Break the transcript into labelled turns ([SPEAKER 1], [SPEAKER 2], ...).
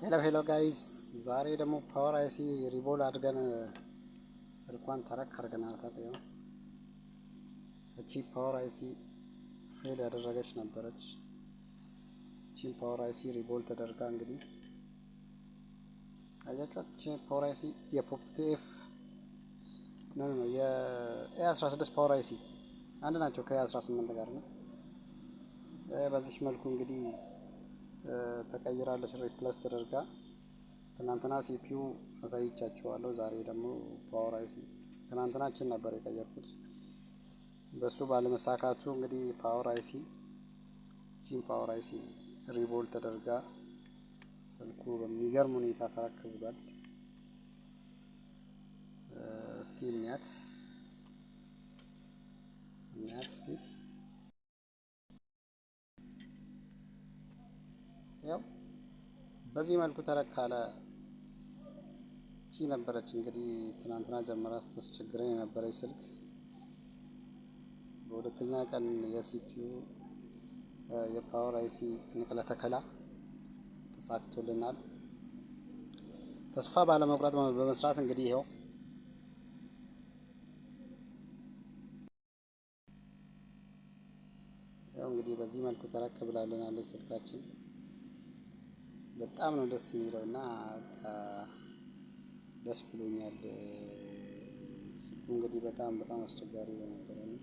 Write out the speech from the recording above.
[SPEAKER 1] Hello hello guys፣ ዛሬ ደግሞ power IC reball አድርገን ስልኳን ተረክ አድርገናታል። ይኸው እቺ power IC fail ያደረገች ነበረች። እቺን power IC reball ተደርጋ እንግዲህ አያችኋት። እቺ power IC የ Pop 2F፣ no no፣ የ A16 power IC አንድ ናቸው ከ A18 ጋር ነው። በዚች መልኩ እንግዲህ ተቀይራለች፣ replace ተደርጋ። ትናንትና CPU አሳይቻችኋለሁ። ዛሬ ደግሞ power IC። ትናንትናችን ነበር የቀየርኩት። በሱ ባለመሳካቱ እንግዲህ power IC፣ ቺን power IC reball ተደርጋ ስልኩ በሚገርም ሁኔታ ተረክ ብሏል። እስቲ እንያት እንያት እስቲ። ያው በዚህ መልኩ ተረካለ። እቺ ነበረች እንግዲህ ትናንትና ጀምራ ስታስቸግረን የነበረች ስልክ። በሁለተኛ ቀን የ CPU የ power IC ንቅለ ተከላ ተሳክቶልናል። ተስፋ ባለመቁረጥ በመስራት እንግዲህ ይኸው እንግዲህ በዚህ መልኩ ተረክ ብላልናለች ስልካችን። በጣም ነው ደስ የሚለው እና ደስ ብሎኛል። ስልኩ እንግዲህ በጣም በጣም አስቸጋሪ በነበረ ነው።